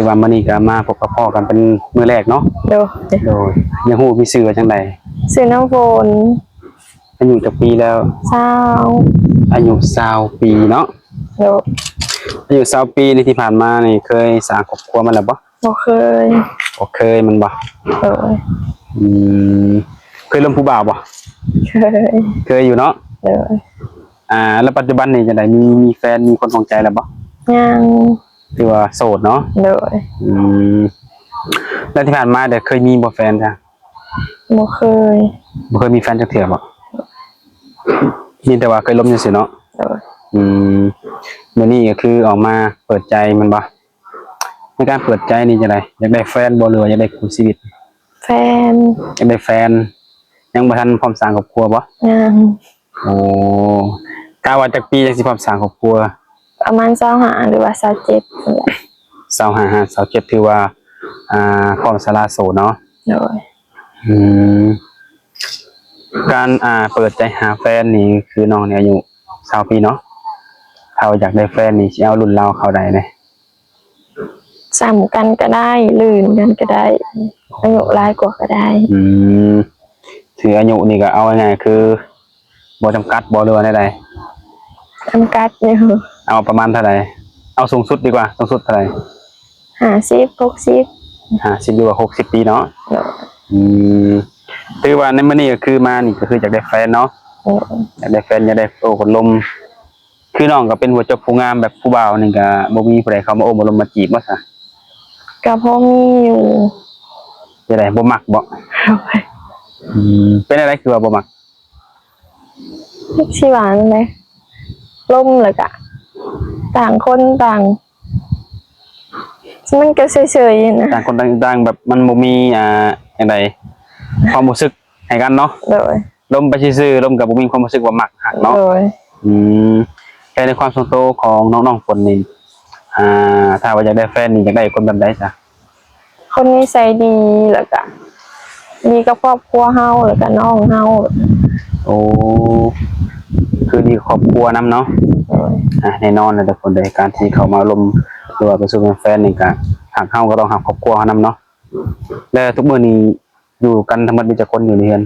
ຖືວ່າມື້ນີ້ກໍມາພົບມາພໍ້ກັນເປັນມື້ແລກເນາະ. ໂດຍ. ໂດຍ. ຢາກຮູ້ມີຊື່ວ່າຈັ່ງໃດ? ຊື່ນ້ຳຝົນ. ອາຍຸຈັກປີແລ້ວ? ຊາວ. ອາຍຸຊາວປີເນາະ. ໂດຍ. ອາຍຸຊາວປີນີ້ ທີ່ຜ່ານມານີ້ ເຄີຍສ້າງຄອບຄົວມາແລ້ວບໍ່? ບໍ່ເຄີຍ. ບໍ່ເຄີຍແມ່ນບໍ່? ໂດຍ. ອືມ ເຄີຍລົມຜູ້ບ່າວບໍ່? ເຄີຍ. ເຄີຍຢູ່ເນາະ. ໂດຍ. ອ່າ ແລ້ວປັດຈຸບັນນີ້ຈັ່ງໃດ? ມີ ມີແຟນ ມີຄົນຂອງໃຈແລ້ວບໍ່? ຍັງ. ຖືວ່າໂສດເນາະ. ໂດຍ. ອືມ ແລ້ວທີ່ຜ່ານມາເດ ເຄີຍມີບໍ່ແຟນຈ້ະ? ບໍ່ເຄີຍ. ບໍ່ເຄີຍມີແຟນຈັກເທື່ອບໍ່? ມີແຕ່ວ່າເຄີຍລົມຊື່ໆເນາະ. ໂດຍ. ອືມ ມື້ນີ້ກໍຄືອອກມາເປີດໃຈແມ່ນບໍ່? ໃນການເປີດໃຈນີ້ຈັ່ງໃດ? ຢາກໄດ້ແຟນບໍ່ ຫຼືວ່າຢາກໄດ້ຄູ່ຊີວິດ? ແຟນ. ຢາກໄດ້ແຟນ. ຍັງບໍ່ທັນພ້ອມສ້າງຄອບຄົວບໍ່? ຍັງ. ໂອ້ ກະວ່າຈັກປີຈັ່ງຊິພ້ອມສ້າງຄອບຄົວ? ປະມານຊາວຫ້າ ຫຼືວ່າຊາວເຈັດນີ້ແຫຼະ. ຊາວຫ້າ ຊາວເຈັດ ຖືວ່າ ອ່າ ພ້ອມສະຫຼະໂສດເນາະ. ໂດຍ. ອືມ ການ ອ່າ ເປີດໃຈຫາແຟນນີ້ ຄືນ້ອງນີ້ອາຍຸຊາວປີເນາະ. ຖ້າວ່າຢາກໄດ້ແຟນນີ້ ຊິເອົາລຸ້ນລາວເຂົ້າໃດແດ່? ສ່ຳກັນກໍໄດ້ ລື່ນກັນກໍໄດ້ ອາຍຸຫຼາຍກວ່າກໍໄດ້. ອືມ ຄືອາຍຸນີ້ກໍເອົາງ່າຍໆ ຄືບໍ່ຈຳກັດບໍ່ ຫຼືວ່າແນວໃດ? ຈຳກັດຢູ່. ເອົາປະມານເທົ່າໃດ? ເອົາສູງສຸດດີກວ່າ ສູງສຸດເທົ່າໃດ? ຫ້າສິບ ຫົກສິບ. ຫ້າສິບ ຫຼືວ່າຫົກສິບປີເນາະ. ໂດຍ. ອືມ ຖືວ່າໃນມື້ນີ້ກໍຄືມານີ້ກໍຄືຢາກໄດ້ແຟນເນາະ. ໂດຍ. ຢາກໄດ້ແຟນ ຢາກໄດ້ໂອ້ຄົນລົມ. ຄືນ້ອງກໍເປັນຫົວຈົບຜູ້ງາມ ແບບຜູ້ບ່າວນີ້ກໍບໍ່ມີຜູ້ໃດເຂົ້າມາໂອ້ມາລົມມາຈີບບໍ່ຊະ? ກໍພໍມີຢູ່. ຈັ່ງໃດ ບໍ່ມັກບໍ່? ໂດຍ. ອືມ ເປັນຈັ່ງໃດຄືວ່າບໍ່ມັກ? ຊິວ່າແນວໃດ ລົມແລ້ວກະຕ່າງຄົນຕ່າງ ມັນກໍເຊີຍໆນະ. ຕ່າງຄົນຕ່າງຢູ່ຕ່າງ ແບບມັນບໍ່ມີ ອ່າ ຈັ່ງໃດ ຄວາມຮູ້ສຶກໃຫ້ກັນເນາະ. ໂດຍ. ລົມໄປຊື່ໆ ລົມກໍບໍ່ມີຄວາມຮູ້ສຶກວ່າມັກຮັກເນາະ. ໂດຍ. ອືມ ແຕ່ໃນຄວາມສ່ວນໂຕຂອງນ້ອງໆ ຝົນນີ້ ອ່າ ຖ້າວ່າຢາກໄດ້ແຟນນີ້ ຢາກໄດ້ຄົນແບບໃດຊະ? ຄົນນິໄສດີ ແລ້ວກະດີກັບຄອບຄົວເຮົາ ແລ້ວກະນ້ອງເຮົາ. ໂອ້ ຄືດີຄອບຄົວນຳເນາະ. ໂດຍ. ອ່າ ແນ່ນອນແຫຼະທຸກຄົນເດີ ການທີ່ເຂົ້າມາລົມ ຫຼືວ່າໄປສູ່ເປັນແຟນນີ້ກະຮັກເຮົາກໍຕ້ອງຮັກຄອບຄົວເຮົານຳເນາະ. ແລ້ວທຸກມື້ນີ້ຢູ່ກັນທັງໝົດມີຈັກຄົນຢູ່ໃນເຮືອນ?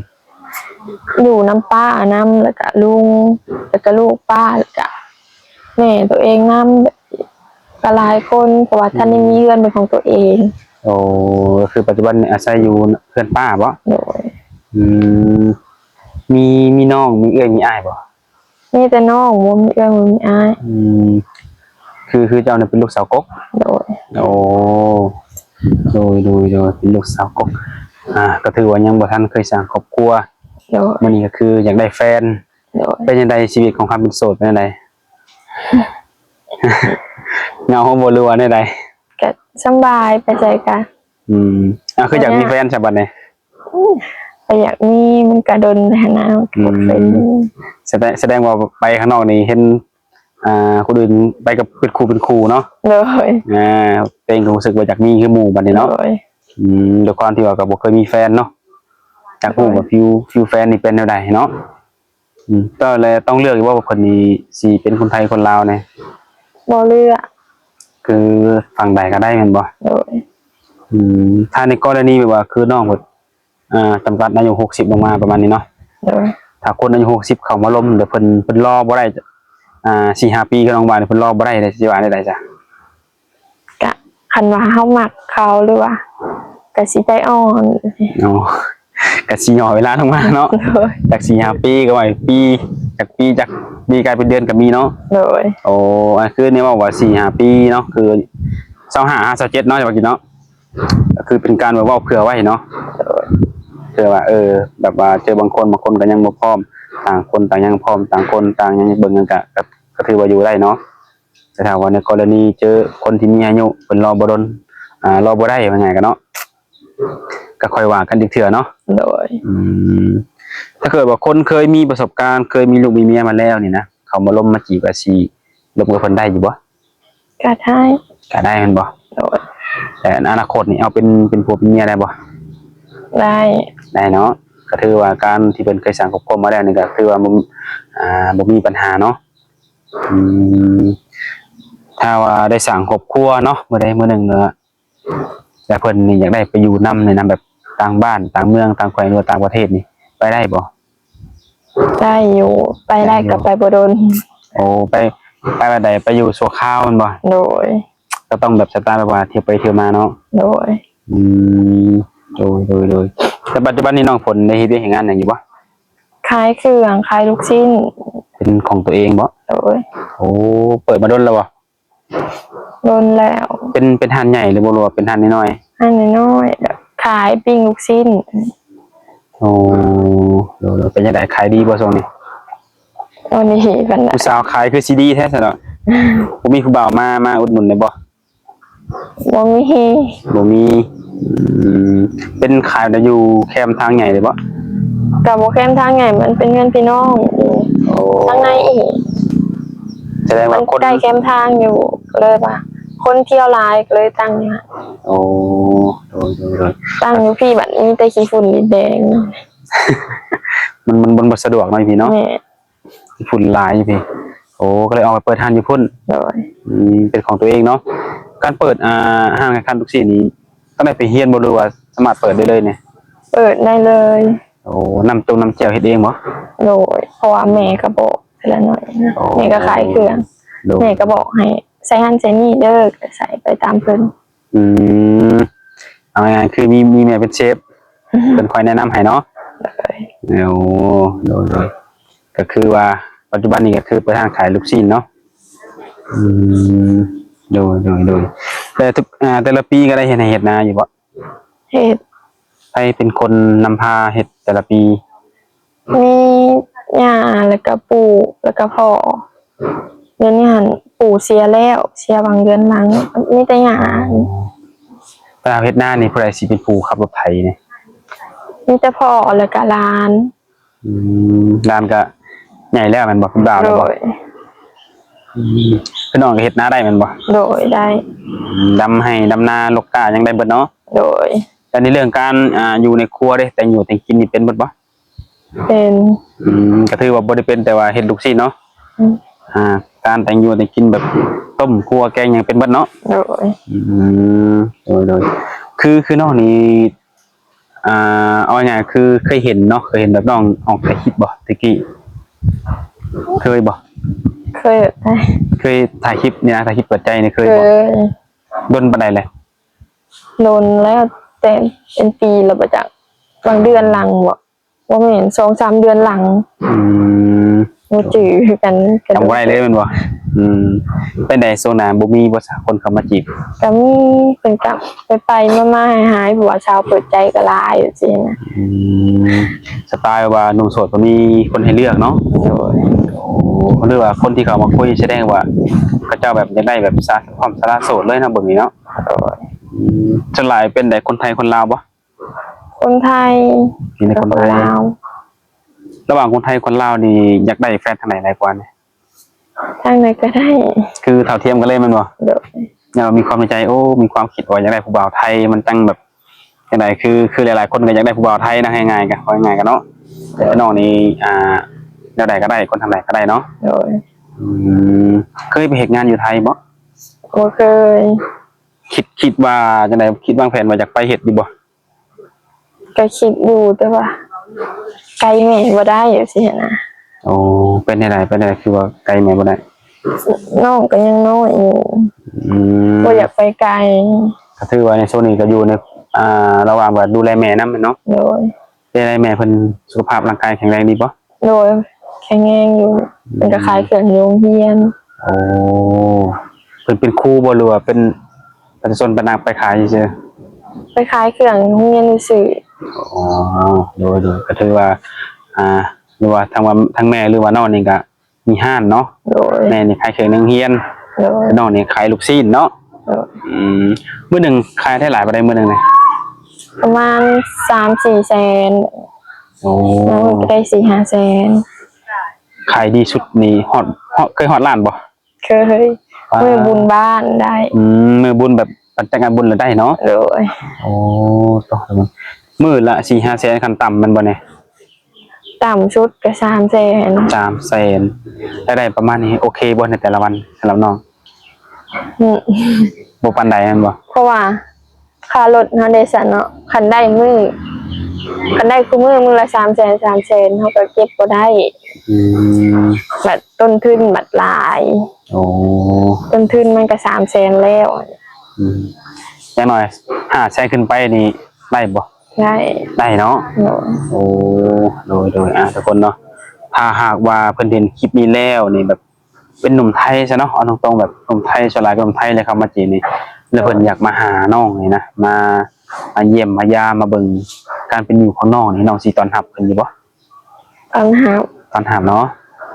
ຢູ່ນຳປ້ານຳ ແລ້ວກະລຸງ ແລ້ວກະລູກປ້າ ແລ້ວກະ ແມ່ຕົວເອງນຳ ແບບ ກໍຫຼາຍຄົນ ເພາະວ່າ ອືມ ທັນໄດ້ມີເຮືອນເປັນຂອງຕົວເອງ. ໂອ້ ກໍຄືປັດຈຸບັນນີ້ອາໄສຢູ່ເຮືອນປ້າບໍ? ໂດຍ. ອືມ ມີ ມີນ້ອງ ມີເອື້ອຍ ມີອ້າຍບໍ? ມີແຕ່ນ້ອງ ບໍ່ມີເອື້ອຍ ບໍ່ມີອ້າຍ. ອືມ ຄື ຄືເຈົ້ານີ້ເປັນລູກສາວກົກ? ໂດຍ. ໂອ້ ໂດຍ ໂດຍ ໂດຍ ເປັນລູກສາວກົກ. ອ່າ ກໍຖືວ່າຍັງບໍ່ທັນເຄີຍສ້າງຄອບຄົວ. ໂດຍ. ມື້ນີ້ກໍຄືຢາກໄດ້ແຟນ. ໂດຍ. ເປັນຈັ່ງໃດ ຊີວິດຂອງຄວາມເປັນໂສດເປັນຈັ່ງໃດ? ເຫງົາບໍ່ ຫຼືວ່າແນວໃດ? ກະສຳບາຍ ໄປໃສກະ. ອືມ ອ່າ ຄືຢາກມີແຟນຊະບັດນີ້? ກໍຢາກມີ ມັນກະດົນແລ້ວຫັ້ນນະ ອືມ ບໍ່ເຄີຍມີ. ສະແດງ ສະແດງວ່າໄປຂ້າງນອກນີ້ເຫັນ ອ່າ ຄົນອື່ນໄປກັບເປັນຄູ່ເປັນຄູ່ເນາະ? ໂດຍ. ອ່າ ຕົວເອງກໍຮູ້ສຶກວ່າຢາກມີຄືໝູ່ບັດນີ້ເນາະ? ໂດຍ. ອືມ ດ້ວຍຄວາມທີ່ວ່າກໍບໍ່ເຄີຍມີແຟນເນາະ ຢາກຮູ້ວ່າ ໂດຍ ຟີວ ຟີວແຟນນີ້ເປັນແນວໃດເນາະ? ອືມ ແຕ່ແລະ ຕ້ອງເລືອກຢູ່ບໍ່ວ່າເພິ່ນນີ້ຊິເປັນຄົນໄທຄົນລາວແດ່? ບໍ່ເລືອກ. ຄືຝັ່ງໃດກໍໄດ້ແມ່ນບໍ່? ໂດຍ. ອືມ ຖ້າໃນກໍລະນີແບບວ່າຄືນ້ອງເພິ່ນ ອ່າ ຈຳກັດອາຍຸຫົກສິບລົງມາປະມານນີ້ເນາະ? ໂດຍ. ຖ້າຄົນອາຍຸຫົກສິບເຂົ້າມາລົມ ແລ້ວເພິ່ນ ເພິ່ນລໍບໍ່ໄດ້ ອ່າ ສີ່ຫ້າປີ ຄືນ້ອງວ່ານີ້ ເພິ່ນລໍບໍ່ໄດ້ເດ ຊິວ່າແນວໃດຊະ? ກະຄັນວ່າເຮົາມັກເຂົາ ຫຼືວ່າກະຊິໃຈອ່ອນ. ອໍ ກະຊິຫຍໍ້ເວລາລົງມາເນາະ. ໂດຍ. ຈາກສີ່ຫ້າປີກໍວ່າປີ ຈາກປີ ຈາກປີກາຍເປັນເດືອນກໍມີເນາະ. ໂດຍ. ໂອ້ ອັນຄືນີ້ເວົ້າວ່າສີ່ຫ້າປີເນາະ ຄືຊາວຫ້າຫາຊາວເຈັດເນາະ ຈະວ່າກິນເນາະ ກໍຄືເປັນການແບບເວົ້າເຜື່ອໄວ້ເນາະ. ໂດຍ. ເພື່ອວ່າ ເອີ ແບບວ່າເຈີບາງຄົນ ບາງຄົນກໍຍັງບໍ່ພ້ອມ ຕ່າງຄົນຕ່າງຍັງພ້ອມ ຕ່າງຄົນຕ່າງຍັງເບິ່ງກັນ ກະ ກະ ກໍຖືວ່າຢູ່ໄດ້ເນາະ. ແຕ່ຖ້າວ່າໃນກໍລະນີເຈີຄົນທີ່ມີອາຍຸ ເພິ່ນລໍບໍ່ດົນ ອ່າ ລໍບໍ່ໄດ້ ວ່າງ່າຍກັນເນາະ ກໍຄ່ອຍວ່າກັນອີກເທື່ອເນາະ. ໂດຍ. ອືມ ຖ້າເກີດວ່າຄົນເຄີຍມີປະສົບການ ເຄີຍມີລູກມີເມຍມາແລ້ວນີ້ນະ ເຂົາມາລົມມາຈີບ ວ່າຊິລົມກັບເພິ່ນໄດ້ຢູ່ບໍ່? ກໍໄດ້. ກໍໄດ້ແມ່ນບໍ່? ໂດຍ. ແຕ່ອະນາຄົດນີ້ເອົາເປັນ ເປັນຜົວເປັນເມຍໄດ້ບໍ່? ໄດ້. ໄດ້ເນາະ. ກໍຖືວ່າການທີ່ເພິ່ນເຄີຍສ້າງຄອບຄົວມາແລ້ວນີ້ ກໍຖືວ່າບໍ່ ອ່າ ບໍ່ມີບັນຫາເນາະ. ອືມ ຖ້າວ່າໄດ້ສ້າງຄອບຄົວເນາະ ມື້ໃດມື້ໜຶ່ງ ແລ້ວ ແຕ່ເພິ່ນນີ້ຢາກໄດ້ໄປຢູ່ນຳ ແນະນຳແບບຕ່າງບ້ານ ຕ່າງເມືອງ ຕ່າງແຂວງ ຫຼືວ່າຕ່າງປະເທດນີ້ ໄປໄດ້ບໍ່? ໄດ້ຢູ່ ໄປໄດ້ ໄດ້ຢູ່ ກໍໄປບໍ່ດົນ. ໂອ້ ໄປ ໄປແບບໃດ? ໄປຢູ່ຊົ່ວຄາວແມ່ນບໍ່? ໂດຍ. ກໍຕ້ອງແບບສະໄຕແບບວ່າທ່ຽວໄປທ່ຽວມາເນາະ? ໂດຍ. ອືມ ໂດຍ ໂດຍ ໂດຍ. ແຕ່ປັດຈຸບັນນີ້ນ້ອງຝົນໄດ້ເຮັດວຽກເຮັດງານຫຍັງຢູ່ບໍ່? ຂາຍເຄື່ອງ ຂາຍລູກຊິ້ນ. ເປັນຂອງຕົວເອງບໍ່? ໂດຍ. ໂອ້ ເປີດມາດົນແລ້ວບໍ່? ດົນແລ້ວ. ເປັນ ເປັນຮ້ານໃຫຍ່ຫຼືບໍ່ ຫຼືວ່າເປັນຮ້ານນ້ອຍໆ? ຮ້ານນ້ອຍໆ ແບບຂາຍປີ້ງລູກຊິ້ນ. ໂອ້ ໂດຍໆ. ເປັນຈັ່ງໃດ ຂາຍດີບໍ່ຊ່ວງນີ້? ບໍ່ດີປານໃດ. ຜູ້ສາວຂາຍຄືຊິດີແທ້ຊັ້ນເນາະ. ບໍ່ມີຜູ້ບ່າວມາ ມາອຸດໜູນໄດ້ບໍ່? ບໍ່ມີ. ບໍ່ມີ. ອືມ ເປັນຂາຍແຕ່ຢູ່ແຄມທາງໃຫຍ່ເລີຍບໍ່? ກໍບໍ່ແຄມທາງໃຫຍ່ ມັນເປັນເຮືອນພີ່ນ້ອງຢູ່ ໂອ້ ທາງໃນອີກ. ສະແດງວ່າຄົນໃກ້ແຄມທາງຢູ່ ກໍເລີຍວ່າຄົນທ່ຽວຫຼາຍ ກໍເລີຍຕັ້ງຢູ່ຫັ້ນ. ໂອ້ ໂດຍໆໆ. ຕັ້ງຢູ່ພີ້ບັດມີແຕ່ຂີ້ຝຸ່ນດິນແດງ. ມັນ ມັນ ມັນບໍ່ສະດວກເນາະຢູ່ພີ້ເນາະ. ແມ່ນ. ຝຸ່ນຫຼາຍຢູ່ພີ້. ໂອ້ ກໍເລີຍອອກໄປເປີດຮ້ານຢູ່ພຸ້ນ. ໂດຍ. ອືມ ເປັນຂອງຕົວເອງເນາະ. ການເປີດ ອ່າ ຮ້ານຂາຍລູກຊີ້ນນີ້ ຕ້ອງໄດ້ໄປຮຽນບໍ່ ຫຼືວ່າສາມາດເປີດໄດ້ເລີຍນີ້? ເປີດໄດ້ເລີຍ. ໂອ້ ນ້ຳຕົງນ້ຳແຈ່ວເຮັດເອງບໍ່? ໂດຍ ເພາະວ່າແມ່ກໍບອກເທື່ອລະໜ້ອຍ. ໂອ້ ແມ່ກໍຂາຍເຄື່ອງ. ໂດຍ. ແມ່ກໍບອກໃຫ້ໃສ່ຫັ້ນໃສ່ນີ້ເດີ ກໍໃສ່ໄປຕາມເພິ່ນ. ອືມ ເອົາງ່າຍໆ ຄືມີ ມີແມ່ເປັນເຊຟ ເພິ່ນຄອຍແນະນຳໃຫ້ເນາະ. ໂດຍ. ໂອ້ ໂດຍໆ. ກໍຄືວ່າປັດຈຸບັນນີ້ກໍຄືເປີດຮ້ານຂາຍລູກຊີ້ນເນາະ. ອືມ ໂດຍໆໆ. ແຕ່ທຸກ ອ່າ ແຕ່ລະປີກໍໄດ້ເຮັດໄຮ່ເຮັດນາຢູ່ບໍ່? ເຮັດ. ໃຜເປັນຄົນນຳພາເຮັດແຕ່ລະປີ? ມີຍ່າ ແລ້ວກໍປູ່ ແລ້ວກໍພໍ່. ດຽວນີ້ຫັ້ນປູ່ເສຍແລ້ວ ເສຍຫວ່າງເດືອນຫຼັງ ມີແຕ່ຍ່າ. ອໍ ເວລາເຮັດນານີ້ ຜູ້ໃດຊິເປັນຜູ້ຂັບລົດໄຖນີ້? ມີແຕ່ພໍ່ ແລ້ວກໍຫຼານ. ອືມ ຫຼານກໍໃຫຍ່ແລ້ວແມ່ນບໍ່? ເປັນບ່າວແລ້ວບໍ່? ໂດຍ. ອືມ ຄືນ້ອງກໍເຮັດນາໄດ້ແມ່ນບໍ່? ໂດຍ ໄດ້. ອືມ ດຳໄຮ່ດຳນາ ລົກກ້າ ຫຍັງໄດ້ເບິດເນາະ? ໂດຍ. ແລ້ວໃນເລື່ອງການ ອ່າ ຢູ່ໃນຄົວເດ້ ແຕ່ງຢູ່ແຕ່ງກິນນີ້ເປັນເບິດບໍ່? ເປັນ. ອືມ ກໍຖືວ່າບໍ່ໄດ້ເປັນແຕ່ວ່າເຮັດລູກຊີ້ນເນາະ. ອືມ ອ່າ ການແຕ່ງຢູ່ແຕ່ງກິນແບບຕົ້ມ ຄົວ ແກງ ຫຍັງເປັນເບິດເນາະ? ໂດຍ. ອືມ ໂດຍໆ. ຄື ຄືນ້ອງນີ້ ອ່າ ເອົາງ່າຍໆ ຄືເຄີຍເຫັນເນາະ ເຄີຍເຫັນແບບນ້ອງອອກຖ່າຍຄລິບບໍ່ແຕ່ກີ້? ເຄີຍບໍ່? ເຄີຍ. ເຄີຍຖ່າຍຄລິບນີ້ນະ ຖ່າຍຄລິບເປີດໃຈນີ້ເຄີຍບໍ່? ເຄີຍ. ດົນປານໃດແລ້ວ? ດົນແລ້ວ ແຕ່ເປັນປີແລ້ວບໍ່ຈັກ ບາງເດືອນຫຼັງບໍ່ ບໍ່ແມ່ນ ສອງສາມເດືອນຫຼັງ. ອືມ ບໍ່ຈື່ຄືກັນ ຈຳບໍ່ໄດ້ເລີຍແມ່ນບໍ່? ອືມ ເປັນໃດຊ່ວງນັ້ນ ບໍ່ມີບໍ່ສາ ຄົນເຂົ້າມາຈີບ? ກໍມີ ເພິ່ນກໍໄປໆມາໆຫາຍໆ ເພາະວ່າສາວເປີດໃຈກໍຫຼາຍຈັ່ງຊີ້ນະ. ອືມ ສະໄຕລ໌ວ່າໜຸ່ມໂສດກໍມີຄົນໃຫ້ເລືອກເນາະ? ໂດຍ. ໂອ້ ຫຼືວ່າຄົນທີ່ເຂົ້າມາຄຸຍ ສະແດງວ່າເຂົາເຈົ້າແບບຢາກໄດ້ແບບສະ ພ້ອມສະຫຼະໂສດເລີຍເນາະ ເບິ່ງນີ້ເນາະ? ໂດຍ. ອືມ ສ່ວນຫຼາຍເປັນໃດ ຄົນໄທ ຄົນລາວບໍ່? ຄົນໄທ. ມີແຕ່ຄົນໄທ ຄົນລາວ. ລະຫວ່າງຄົນໄທຄົນລາວນີ້ ຢາກໄດ້ແຟນທາງໃດຫຼາຍກວ່ານີ້? ທາງໃດກໍໄດ້. ຄືເທົ່າທຽມກັນເລີຍແມ່ນບໍ່? ໂດຍ. ແລ້ວມີຄວາມໃນໃຈ ໂອ້ ມີຄວາມຄິດວ່າຢາກໄດ້ຜູ້ບ່າວໄທ ມັນຈັ່ງແບບຈັ່ງໃດ ຄື ຄືຫຼາຍໆຄົນກໍຢາກໄດ້ຜູ້ບ່າວໄທນະ ງ່າຍໆ ກໍເວົ້າງ່າຍໆກັນເນາະ. ໂດຍ. ແຕ່ນ້ອງນີ້ ອ່າ ແນວໃດກໍໄດ້ ຄົນທາງໃດກໍໄດ້ເນາະ? ໂດຍ. ອືມ ເຄີຍໄປເຮັດງານຢູ່ໄທບໍ່? ບໍ່ເຄີຍ. ຄິດ ຄິດວ່າຈັ່ງໃດ ຄິດວາງແຜນວ່າຢາກໄປເຮັດຢູ່ບໍ່? ກໍຄິດຢູ່ ແຕ່ວ່າໄກແມ່ບໍ່ໄດ້ຈັ່ງຊີ້ຫັ້ນນະ. ໂອ້ ເປັນແນວໃດ ເປັນແນວໃດ ຄືວ່າໄກແມ່ບໍ່ໄດ້? ນ້ອງກໍຍັງນ້ອຍຢູ່. ອືມ ບໍ່ຢາກໄປໄກ. ກໍຖືວ່າໃນຊ່ວງນີ້ກໍຢູ່ໃນ ອ່າ ລະຫວ່າງວ່າດູແລແມ່ນຳແມ່ນເນາະ? ໂດຍ. ເປັນໃດ ແມ່ເພິ່ນສຸຂະພາບຮ່າງກາຍແຂງແຮງດີບໍ່? ໂດຍ ແຂງແຮງຢູ່. ອືມ ເພິ່ນກໍຂາຍເຄື່ອງຢູ່ໂຮງຮຽນ. ໂອ້ ເພິ່ນເປັນຄູບໍ່ ຫຼືວ່າເປັນປະຊາຊົນ ໄປນາງໄປຂາຍຊື່ໆ? ໄປຂາຍເຄື່ອງໂຮງຮຽນຊື່ໆ. ອໍ ໂດຍໆ ກໍຖືວ່າ ອ່າ ຫຼືວ່າທາງວ່າ ທາງແມ່ ຫຼືວ່ານ້ອງນີ້ກໍມີຮ້ານເນາະ? ໂດຍ. ແມ່ນີ້ຂາຍເຄື່ອງໃນໂຮງຮຽນ. ໂດຍ. ແລະນ້ອງນີ້ຂາຍລູກຊີ້ນເນາະ? ໂດຍ. ອືມ ມື້ໜຶ່ງຂາຍໄດ້ຫຼາຍປານໃດມື້ໜຶ່ງນີ້? ປະມານສາມສີ່ແສນ. ໂອ້ ບາງມື້ກໍໄດ້ສີ່ຫ້າແສນ. ຂາຍດີສຸດນີ້ຮອດ ຮອດ ເຄີຍຮອດລ້ານບໍ່? ເຄີຍ. ວ້າ ມື້ບຸນບ້ານໄດ້. ອືມ ມື້ບຸນແບບຫຼັງຈາກງານບຸນແລ້ວໄດ້ເນາະ? ໂດຍ. ໂອ້ ໂຕ ມື້ລະສີ່ຫ້າແສນ ຂັ້ນຕ່ຳແມ່ນບໍ່ນີ້? ຕ່ຳສຸດກໍສາມແສນ. ສາມແສນ ລາຍໄດ້ປະມານນີ້ໂອເຄບໍ່ໃນແຕ່ລະວັນ ສຳລັບນ້ອງ? ອືມ ບໍ່ປານໃດແມ່ນບໍ່? ເພາະວ່າ ຄ່າລົດເຮົາເດ້ຊັ້ນເນາະ ຄັນໄດ້ມື້ ຄັນໄດ້ຄູ່ມື້ ມື້ລະສາມແສນ ສາມແສນ ເຮົາກໍເກັບບໍ່ໄດ້. ອືມ ບັດຕົ້ນທຶນບັດຫຼາຍ. ໂອ້ ຕົ້ນທຶນມັນກໍສາມແສນແລ້ວ. ອືມ ຢ່າງໜ້ອຍຫ້າແສນຂຶ້ນໄປນີ້ໄດ້ບໍ່? ໄດ້ ໄດ້ເນາະ. ໂດຍ ໂອ້ ໂດຍ ໂດຍ ອ່າ ທຸກຄົນເນາະ ຖ້າຫາກວ່າເພິ່ນເຫັນຄລິບນີ້ແລ້ວນີ້ ແບບເປັນໜຸ່ມໄທຊະເນາະ ເອົາຕົງໆ ແບບໜຸ່ມໄທ ສ່ວນຫຼາຍເປັນໜຸ່ມໄທແຫຼະ ເຂົ້າມາຈີນນີ້ ແລ້ວເພິ່ນ ໂດຍ ຢາກມາຫານ້ອງນີ້ນະ ມາ ມາຢ້ຽມມາຢາມ ມາເບິ່ງການເປັນຢູ່ຂອງນ້ອງນີ້ ນ້ອງຊິຕ້ອນຮັບເພິ່ນຢູ່ບໍ່? ຕ້ອນຮັບ ຕ້ອນຮັບເນາະ.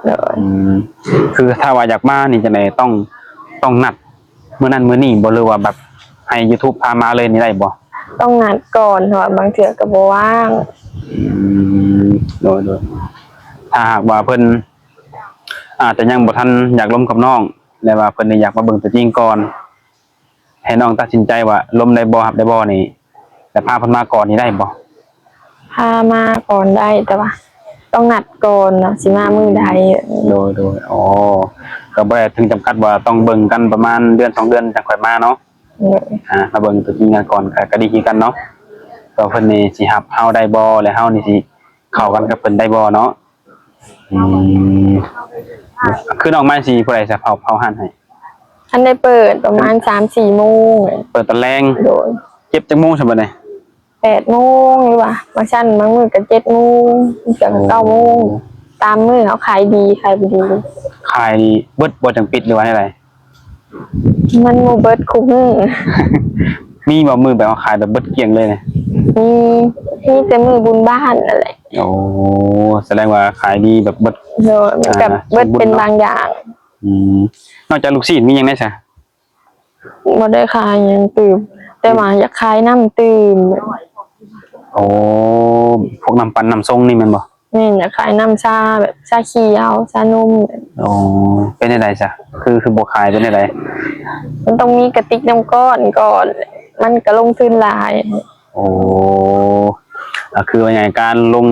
ໂດຍ ອືມ ຄືຖ້າວ່າຢາກມານີ້ຈັ່ງໃດ ຕ້ອງ ຕ້ອງນັດມື້ນັ້ນມື້ນີ້ບໍ່ ຫຼືວ່າແບບໃຫ້ YouTube ພາມາເລີຍນີ້ໄດ້ບໍ່? ຕ້ອງນັດກ່ອນ ເພາະວ່າບາງເທື່ອກໍບໍ່ວ່າງ. ອືມ ໂດຍ ໂດຍ ຖ້າຫາກວ່າເພິ່ນອາດຈະຍັງບໍ່ທັນຢາກລົມກັບນ້ອງ ແລະວ່າເພິ່ນນີ້ຢາກມາເບິ່ງຕົວຈິງກ່ອນ ໃຫ້ນ້ອງຕັດສິນໃຈວ່າລົມໄດ້ບໍ່ ຮັບໄດ້ບໍ່ນີ້ ແລ້ວພາເພິ່ນມາກ່ອນນີ້ໄດ້ບໍ່? ພາມາກ່ອນໄດ້ ແຕ່ວ່າຕ້ອງນັດກ່ອນເນາະ ຊິມາມື້ໃດ. ໂດຍ ໂດຍ ອໍ ກໍບໍ່ໄດ້ເຖິງຈຳກັດວ່າຕ້ອງເບິ່ງກັນປະມານເດືອນສອງເດືອນຈັ່ງຄ່ອຍມາເນາະ. ໂດຍ ອ່າ ມາເບິ່ງຕົວຈິງກັນກ່ອນ ກໍ ກໍດີຄືກັນເນາະ ວ່າເພິ່ນນີ້ຊິຮັບເຮົາໄດ້ບໍ່ ແລະເຮົານີ້ຊິເຂົ້າກັນກັບເພິ່ນໄດ້ບໍ່ເນາະ. ອືມ ຄືນ້ອງມາຊິຜູ້ໃດສະເຝົ້າ ເຝົ້າຮ້ານໃຫ້? ທັນໄດ້ເປີດ ປະມານສາມສີ່ໂມງ ເປີດຕອນແລງ. ໂດຍ ເກັບຈັກໂມງຊັ້ນບັດນີ້? ແປດໂມງ ຫຼືວ່າບາງຊັ້ນບາງມື້ກໍເຈັດໂມງ ບາງເທື່ອກໍເກົ້າໂມງ. ໂອ້ ຕາມມື້ເຮົາຂາຍດີຂາຍບໍ່ດີ. ຂາຍນີ້ເບິດບໍ່ຈັ່ງປິດ ຫຼືວ່າແນວໃດ? ມັນບໍ່ເບິດຄູ່ມື້. ມີບໍ່ມື້ແບບວ່າຂາຍແບບເບິດກ້ຽງເລີຍ? ມີ ມີແຕ່ມື້ບຸນບ້ານນັ້ນແຫຼະ. ໂອ້ ສະແດງວ່າຂາຍດີແບບເບິດ. ໂດຍ ມັນກໍ ອ່າ ເບິດເປັນບາງຢ່າງ. ອືມ ນອກຈາກລູກຊີ້ນມີຫຍັງແດ່ຊະ? ບໍ່ໄດ້ຂາຍຫຍັງຕື່ມ ແຕ່ວ່າຢາກຂາຍນ້ຳຕື່ມ. ໂອ້ ພວກນ້ຳປັ່ນນ້ຳຊົງນີ້ແມ່ນບໍ່? ແມ່ນ ຢາກຂາຍນ້ຳຊາ ແບບຊາຂຽວ ຊານົມ. ໂອ້ ເປັນຈັ່ງໃດຊະ ຄື ຄືບໍ່ຂາຍ ເປັນຈັ່ງໃດ? ມັນຕ້ອງມີກະຕິກນ້ຳກ້ອນກ່ອນ ມັນກະລົງທຶນຫຼາຍ. ໂອ້ ກໍຄືວ່າຫຍັງ ການລົງ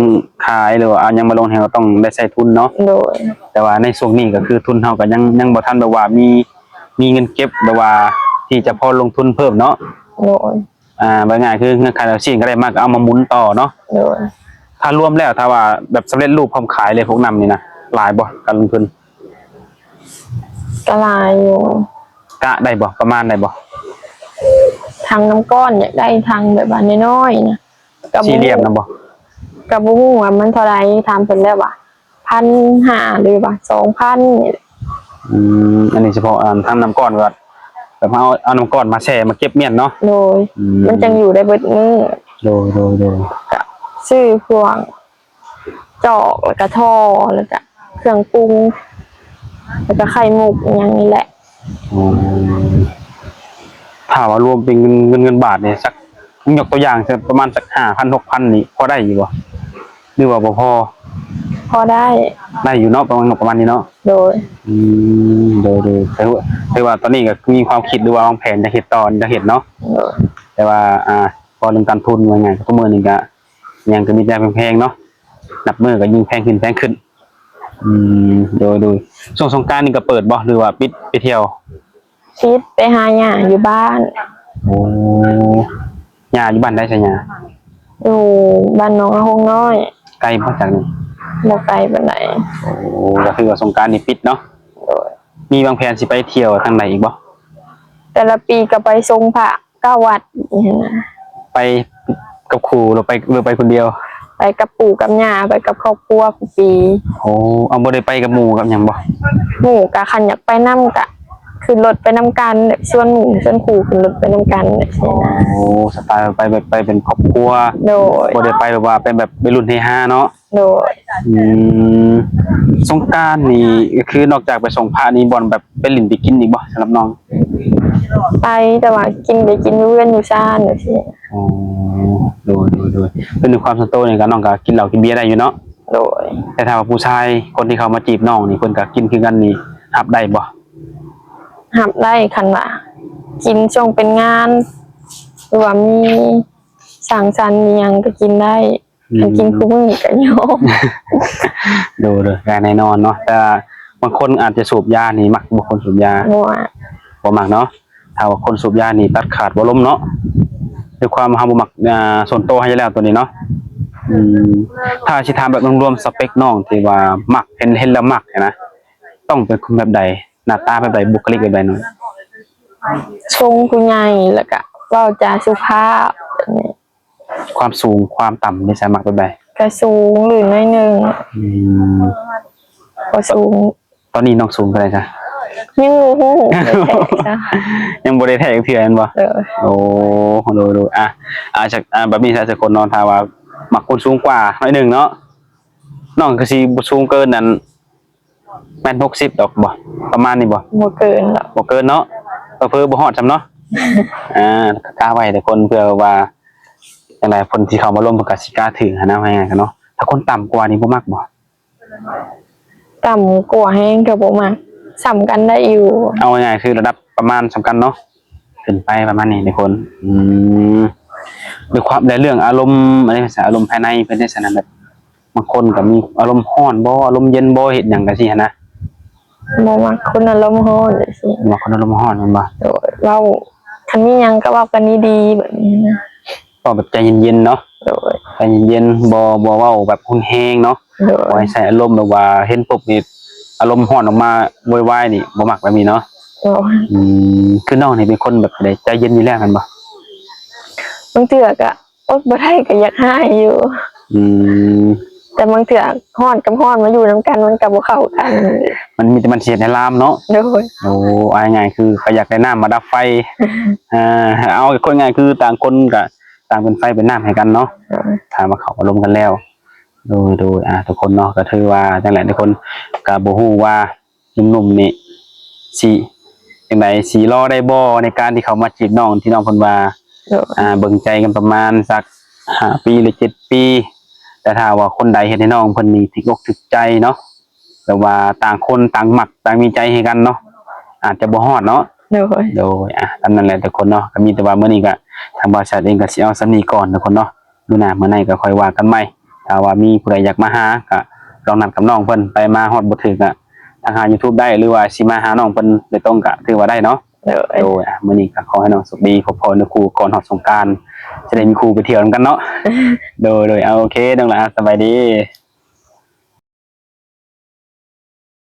ຂາຍ ຫຼືວ່າເອົາຫຍັງມາລົງ ເຮົາກໍຕ້ອງໄດ້ໃຊ້ທຶນເນາະ. ໂດຍ ແຕ່ວ່າໃນຊ່ວງນີ້ກໍຄືທຶນເຮົາກໍຍັງ ຍັງບໍ່ທັນແບບວ່າມີ ມີເງິນເກັບແບບວ່າທີ່ຈະພໍລົງທຶນເພີ່ມເນາະ. ໂດຍ ອ່າ ເວົ້າງ່າຍໆ ຄືເງິນຂາຍລູກຊີ້ນກໍໄດ້ມາ ກໍເອົາມາໝູນຕໍ່ເນາະ. ໂດຍ ຖ້າລວມແລ້ວ ຖ້າວ່າແບບສຳເລັດຮູບພ້ອມຂາຍເລີຍ ພວກນ້ຳນີ້ນະ ຫຼາຍບໍ່ ການລົງທຶນ? ກໍຫຼາຍຢູ່. ກະໄດ້ບໍ່? ປະມານໄດ້ບໍ່? ຖັງນ້ຳກ້ອນ ຢາກໄດ້ຖັງແບບວ່ານ້ອຍໆນະ ກໍບໍ່ ສີ່ຫຼ່ຽມນະບໍ່? ກໍບໍ່ຮູ້ວ່າມັນເທົ່າໃດ ຖາມເພິ່ນແລ້ວວ່າ ພັນຫ້າ ຫຼືວ່າສອງພັນນີ້ແຫຼະ. ອືມ ອັນນີ້ສະເພາະ ອັນ ຖັງນ້ຳກ້ອນ ແບບ ແບບເຮົາເອົານ້ຳກ້ອນມາແຊ່ມາເກັບມ້ຽນເນາະ. ໂດຍ ອືມ ມັນຈັ່ງຢູ່ໄດ້ເບິດມື້. ໂດຍ ໂດຍ ໂດຍ ກະຊື້ພວກຈອກ ແລ້ວກະທໍ່ ແລ້ວກະເຄື່ອງປຸງ ແລ້ວກະໄຂ່ມຸກອີ່ຫຍັງນີ້ແຫຼະ. ອໍ ຖ້າວ່າລວມເປັນເງິນ ເງິນ ເງິນບາດນີ້ ສັກ ຍົກຕົວຢ່າງ ປະມານສັກຫ້າພັນ ຫົກພັນນີ້ ພໍໄດ້ຢູ່ບໍ່ ຫຼືວ່າບໍ່ພໍ? ພໍໄດ້. ໄດ້ຢູ່ເນາະ ປະມານ ປະມານນີ້ເນາະ. ໂດຍ ອືມ ໂດຍ ໂດຍ ຖືວ່າ ຖືວ່າຕອນນີ້ກໍມີຄວາມຄິດ ຫຼືວ່າວາງແຜນຈະເຮັດຕໍ່ ຈະເຮັດເນາະ. ໂດຍ ແຕ່ວ່າ ອ່າ ເວົ້າເລື່ອງການທຶນ ວ່າງ່າຍໆ ທຸກມື້ນີ້ກໍຫຍັງກໍມີແຕ່ແພງໆເນາະ ນັບມື້ກໍຍິ່ງແພງຂຶ້ນ ແພງຂຶ້ນ. ອືມ ໂດຍ ໂດຍ ຊ່ວງສົງການນີ້ກໍເປີດບໍ່ ຫຼືວ່າປິດໄປທ່ຽວ? ຊິໄປຫາຍ່າຢູ່ບ້ານ. ໂອ້ ຍ່າຢູ່ບ້ານໃດຊະຍ່າ? ຢູ່ບ້ານໜອງອາຫົງນ້ອຍ. ໄກບໍ່ຈາກນີ້? ບໍ່ໄກປານໃດ. ໂອ້ ກໍຄືວ່າສົງການນີ້ປິດເນາະ. ໂດຍ ມີວາງແຜນຊິໄປທ່ຽວທາງໃດອີກບໍ່? ແຕ່ລະປີກໍໄປຊົງພະ ເກົ້າວັດນີ້ຫັ້ນນະ. ໄປກັບຄູ່ ຫຼືໄປ ຫຼືໄປຄົນດຽວ? ໄປກັບປູ່ກັບຍ່າ ໄປກັບຄອບຄົວຄູ່ປີ. ໂອ້ ເອົາ ບໍ່ໄດ້ໄປກັບໝູ່ກັບຫຍັງບໍ່? ໝູ່ກະຄັນຢາກໄປນຳກະຂຶ້ນລົດໄປນຳກັນ ແບບຊວນໝູ່ຊວນຄູ່ຂຶ້ນລົດໄປນຳກັນແບບຊີ້ນະ. ໂອ້ ສະໄຕລ໌ໄປແບບໄປເປັນຄອບຄົວ. ໂດຍ ບໍ່ໄດ້ໄປແບບວ່າເປັນແບບໄວລຸ້ນເຮຮາເນາະ. ໂດຍ ອືມ ສົງການນີ້ ກໍຄືນອກຈາກໄປຊົງພະນີ້ ບ່ອນແບບໄປຫຼິ້ນໄປກິນອີກບໍ່ ສຳລັບນ້ອງ? ໄປ ແຕ່ວ່າກິນ ໄປກິນຢູ່ເຮືອນຢູ່ຊານແບບຊີ້. ອໍ ໂດຍ ໂດຍ ໂດຍ ຄືໃນຄວາມສ່ວນໂຕນີ້ກໍ ນ້ອງກໍກິນເຫຼົ້າກິນເບຍໄດ້ຢູ່ເນາະ? ໂດຍ ແຕ່ຖ້າວ່າຜູ້ຊາຍຄົນທີ່ເຂົ້າມາຈີບນ້ອງນີ້ ເພິ່ນກໍກິນຄືກັນນີ້ ຮັບໄດ້ບໍ່? ຮັບໄດ້ ຄັນວ່າກິນຊ່ວງເປັນງານ ຫຼືວ່າມີສັງສັນອີ່ຫຍັງກໍກິນໄດ້. ອືມ ຄັນກິນຄູ່ມື້ນີ້ກໍຍອມ. ໂດຍ ໂດຍ ກໍແນ່ນອນເນາະ ແຕ່ບາງຄົນອາດຈະສູບຢານີ້ ມັກບໍ່ຄົນສູບຢາ? ບໍ່ມັກ ບໍ່ມັກເນາະ. ຖ້າວ່າຄົນສູບຢານີ້ຕັດຂາດບໍ່ລົມເນາະ. ດ້ວຍຄວາມເຮົາບໍ່ມັກ ອ່າ ສ່ວນໂຕເຮົາຢູ່ແລ້ວໂຕນີ້ເນາະ. ອືມ ຖ້າຊິຖາມແບບລວມໆ ສະເປັກນ້ອງທີ່ວ່າມັກ ເຫັນ ເຫັນແລ້ວມັກຫັ້ນນະ ຕ້ອງເປັນຄົນແບບໃດ? ໜ້າຕາແບບໃດ? ບຸກຄະລິກແບບໃດນ້ອງ? ຊົງຜູ້ໃຫຍ່ ແລ້ວກະເວົ້າຈາສຸພາບແບບນີ້. ຄວາມສູງຄວາມຕ່ຳນີ້ ສາມັກແບບໃດ? ກະສູງຫຼືໜ້ອຍໜຶ່ງ. ອືມ ບໍ່ສູງ. ຕອນນີ້ນ້ອງສູງເທົ່າໃດຊະ? ຍັງບໍ່ຮູ້ ຍັງບໍ່ໄດ້ແທກເທື່ອແມ່ນບໍ່? ໂດຍ. ໂອ້ ໂດຍໆ ອ່ະ ອ່າ ຈັກ ອ່າ ແບບນີ້ຊະ ຈັກຄົນເນາະ ຖ້າວ່າມັກຄົນສູງກວ່າໜ້ອຍໜຶ່ງເນາະ ນ້ອງກໍຊິບໍ່ສູງເກີນນັ້ນ ແມັດຫົກສິບດອກບໍ່? ປະມານນີ້ບໍ່? ບໍ່ເກີນດອກ. ບໍ່ເກີນເນາະ ເຜີໆບໍ່ຮອດຊ້ຳເນາະ. ອ່າ ກະໄວ້ທຸກຄົນ ເພື່ອວ່າຈັ່ງໃດຄົນທີ່ເຂົ້າມາລົມເພິ່ນກະຊິກະຖືກຫັ້ນນະ ວ່າງ່າຍໆເນາະ. ຖ້າຄົນຕ່ຳກວ່ານີ້ບໍ່ມັກບໍ່? ຕ່ຳກວ່າແຮງກໍບໍ່ມັກ ສ່ຳກັນໄດ້ຢູ່. ເອົາງ່າຍໆ ຄືລະດັບປະມານສ່ຳກັນເນາະ ຂຶ້ນໄປປະມານນີ້ທຸກຄົນ. ອືມ ດ້ວຍຄວາມ ແລະ ເລື່ອງອາລົມ ອັນນີ້ ອາລົມພາຍໃນເພິ່ນໄດ້ສະນັ້ນ ແບບບາງຄົນກໍມີອາລົມຮ້ອນບໍ່ ອາລົມເຢັນບໍ່ ເຮັດຫຍັງຈັ່ງຊີ້ຫັ້ນນະ. ບໍ່ມັກຄົນອາລົມຮ້ອນຈັ່ງຊີ້. ບໍ່ມັກຄົນອາລົມຮ້ອນແມ່ນບໍ່? ໂດຍ. ເວົ້າ ຄັນມີຫຍັງກໍເວົ້າກັນດີໆ ແບບນີ້ນະ. ເວົ້າແບບໃຈເຢັນໆເນາະ. ໂດຍ. ໃຈເຢັນໆ ບໍ່ ບໍ່ເວົ້າແບບຮຸນແຮງເນາະ. ໂດຍ. ບໍ່ໃຫ້ໃຊ້ອາລົມ ແບບວ່າເຫັນປຸບນີ້ອາລົມຮ້ອນອອກມາໂວຍວາຍນີ້ ບໍ່ມັກແບບນີ້ເນາະ. ໂດຍ. ອືມ ຄືນ້ອງນີ້ເປັນຄົນແບບໃດ ໃຈເຢັນຢູ່ແລ້ວແມ່ນບໍ່? ບາງເທື່ອກະ ອົດບໍ່ໄດ້ກໍຢາກຮ້າຍຢູ່. ອືມ ແຕ່ບາງເທື່ອຮ້ອນກັບຮ້ອນມາຢູ່ນຳກັນ ມັນກໍບໍ່ເຂົ້າກັນ. ມັນມີແຕ່ມັນຊິເຮັດໃຫ້ລາມເນາະ. ໂດຍ. ໂອ້ ເອົາງ່າຍໆ ຄືກໍຢາກໄດ້ນ້ຳມາດັບໄຟ. ອ່າ ເອົາຄົນງ່າຍ ຄືຕ່າງຄົນກໍຕ່າງເປັນໄຟເປັນນ້ຳໃຫ້ກັນເນາະ. ໂດຍ. ຖ້າວ່າເຂົ້າອາລົມກັນແລ້ວ. ໂດຍ ໂດຍ. ອ່າ ທຸກຄົນເນາະ ກໍຖືວ່າຈັ່ງໃດ ທຸກຄົນກໍບໍ່ຮູ້ວ່າ ໜຸ່ມໆນີ້ຊິຈັ່ງໃດ ຊິລໍໄດ້ບໍ່ ໃນການທີ່ເຂົ້າມາຈີບນ້ອງ ທີ່ນ້ອງເພິ່ນວ່າ ໂດຍ ອ່າ ເບິ່ງໃຈກັນປະມານສັກຫ້າປີ ຫຼື ເຈັດປີ. ແຕ່ຖ້າວ່າຄົນໃດເຮັດໃຫ້ນ້ອງເພິ່ນນີ້ຖືກອົກຖືກໃຈເນາະ ແບບວ່າຕ່າງຄົນຕ່າງມັກ ຕ່າງມີໃຈໃຫ້ກັນເນາະ ອາດຈະບໍ່ຮອດເນາະ. ໂດຍ. ໂດຍ. ອ່ະ ຕາມນັ້ນແຫຼະທຸກຄົນເນາະ ກໍມີແຕ່ວ່າມື້ນີ້ກໍທາງບ່າວແຊດເອງກໍຊິເອົາສ່ຳນີ້ກ່ອນທຸກຄົນເນາະ. ມື້ໜ້າມື້ໃນກໍຄ່ອຍວ່າກັນໃໝ່. ຖ້າວ່າມີຜູ້ໃດຢາກມາຫາ ກໍລອງນັດກັບນ້ອງເພິ່ນໄປມາ. ຮອດບໍ່ຖືກກໍທັກຫາຢູທູບໄດ້ ຫຼືວ່າຊິມາຫານ້ອງເພິ່ນໂດຍຕົງກໍຖືວ່າໄດ້ເນາະ. ໂດຍ. ໂດຍ. ອ່ະ ມື້ນີ້ກໍຂໍໃຫ້ນ້ອງໂຊກດີ ພົບພໍ້ເນື້ອຄູ່ກ່ອນຮອດສົງການ ຈະໄດ້ມີຄູ່ໄປທ່ຽວນຳກັນເນາະ. ໂດຍ ໂດຍ. ເອົາ ໂອເຄ ນ້ອງຫຼ້າ ສະບາຍດີ.